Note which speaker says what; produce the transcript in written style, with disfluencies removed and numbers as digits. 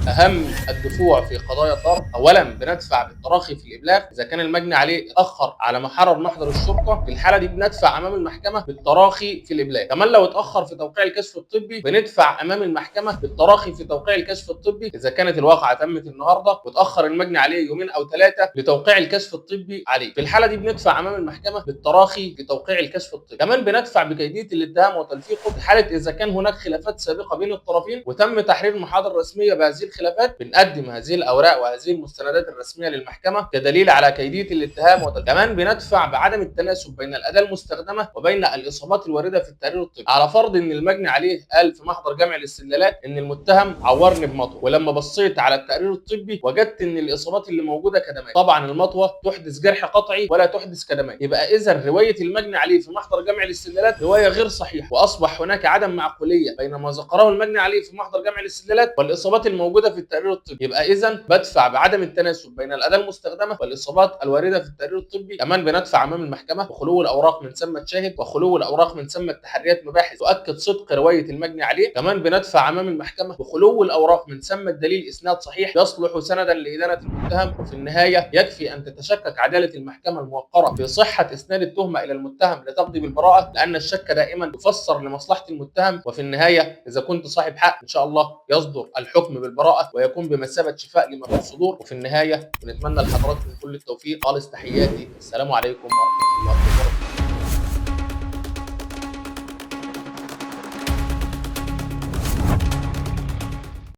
Speaker 1: اهم الدفوع في قضايا الضرب، اولا بندفع بالتراخي في الابلاغ اذا كان المجني عليه اتاخر على محرر محضر الشرطه، في الحاله دي بندفع امام المحكمه بالتراخي في الابلاغ. كمان لو اتاخر في توقيع الكشف الطبي بندفع امام المحكمه بالتراخي في توقيع الكشف الطبي اذا كانت الواقعه تمت النهارده واتاخر المجني عليه يومين او ثلاثه لتوقيع الكشف الطبي عليه، في الحاله دي بندفع امام المحكمه بالتراخي في توقيع الكشف الطبي. كمان بندفع بكيديه الاتهام وتلفيقه في حاله اذا كان هناك خلافات سابقه بين الطرفين وتم تحرير محاضر رسميه بهذه الخلافات، بنقدم هذه الاوراق وهذه المستندات الرسميه للمحكمه كدليل على كيديه الاتهام كمان بندفع بعدم التناسب بين الاداه المستخدمه وبين الاصابات الوارده في التقرير الطبي، على فرض ان المجني عليه قال في محضر جمع الاستدلالات ان المتهم عورني بمطوه، ولما بصيت على التقرير الطبي وجدت ان الاصابات اللي موجوده كدمات. طبعا المطوه تحدث جرح قطعي ولا تحدث كدمات، يبقى اذا روايه المجني عليه في محضر جمع الاستدلالات روايه غير صحيحه، واصبح هناك عدم معقوليه بين ما ذكره المجني عليه في محضر جمع الاستدلالات والاصابات الموجوده في التقرير الطبي. يبقى اذا بدفع بعدم التناسب بين الاداه المستخدمه والاصابات الوارده في التقرير الطبي. كمان بندفع امام المحكمه بخلو الاوراق من ثمه شاهد وخلو الاوراق من ثمه تحريات مباحث تؤكد صدق روايه المجني عليه. كمان بندفع امام المحكمه بخلو الاوراق من ثمه دليل اسناد صحيح يصلح سندا لادانه المتهم. وفي النهايه يكفي ان تتشكك عداله المحكمه الموقره في صحه اسناد التهمه الى المتهم لتقضي بالبراءه، لان الشك دائما يفسر لمصلحه المتهم. وفي النهايه اذا كنت صاحب حق ان شاء الله يصدر الحكم بالبراءه ويكون بمثابه شفاء لما في الصدور. وفي النهايه بنتمنى لحضراتكم كل التوفيق. خالص تحياتي، السلام عليكم ورحمه الله.